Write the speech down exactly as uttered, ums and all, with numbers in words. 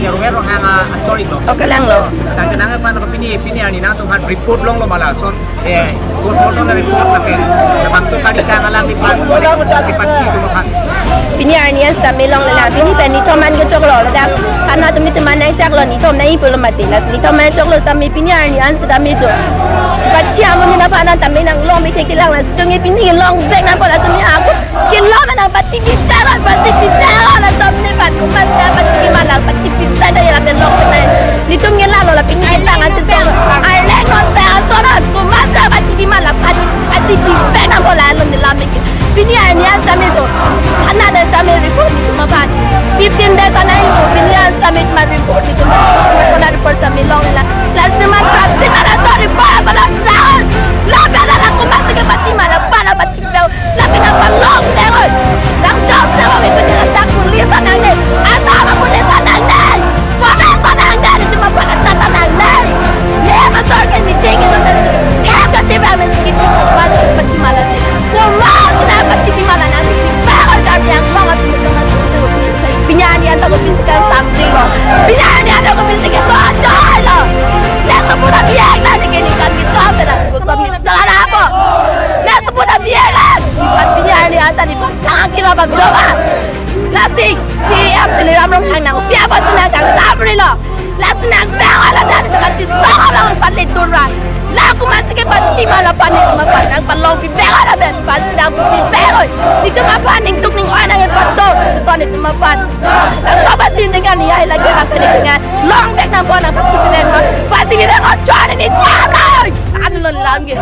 Rongher Ronghang a-achor iklo. O, kalang lo. Tangte nangphan pini, pini arni nangtumphan report longlo ma lason, eh, postmortem report lapen labangso kali tang alangliphan kepatsi atum aphan. Pini arni an sitame longle la, pini pen nithom an kechoklo, ladak thana atum nithom an nangchaklo, nithom nangji pulo mati, lasi nithom an choklo sitame pini arni an sitame cho. Kepatsi amonit aphan an tame nanglong bithek kelang, lasi tumi pini kelongvek nangpo, lasi tumi ako kelong nangpatsi bithek, patsi bithek, laso amonit aphan komatsi patsi pi ma lang, patsi bithek, dak ya lapen longvek nang. Nelitum ngelalo la pini ketang aja so. Arleng non pe aso non, komatsi patsi pi ma lang, patsi bithek nangpo la non neli lam ke. Pini arni an sitame cho. Thana pen sitame report nelitum aphan. Fifteen days an nangpo, pini an sitame ma report nelitum. Report kona report sitame longla. Lasi tumi prapjin ma laso report ma laso. Lapen la komatsi kepatsi ma lang, pala patsi bithek. Lapen nangpalongvek oi. Nang chok nang oi, pini ladak police ta nangne. Asam police ta nangne. Forest ta nangne, nelitum aphan kachat ta nangne. Ne pastor ke meeting ke nonton sih. Ne kachevra me sih kichi komatsi patsi ma lang sih. Komatsi nangpatsi pi ma lang nang pi. Fak oi, Karbi Anglong atum nonton sih sih. Pini arni an ta kopisi kasamri lo. Pini arni an ta kopisi ke to ajoy lo. Ne support abi ek la ne ke ne kan ke to pe la koson ne chala na po. Ne support abi ek la. Pini arni an ta ne pan tang kira ba bido ba. Lasi, C E M Tuliram Ronghang nangpi apotsi nangkangsamri lo. Lasi nangvang ala dan nelitum kachisong along pan le turra. La komatsi kepatsi ma lang, pini komat pan nangpalong bithek ala pen, patsi nangpi bithek oi. Nelitum aphan ning tuk ning oi nangkepato, lason nelitum aphan. Laso patsi ning kan ya lagi la pen ning kan. Longvek nangpo, nangpatsi bithek ma. Patsi bithek oi, chor ne cham noi. Anu non lam ke.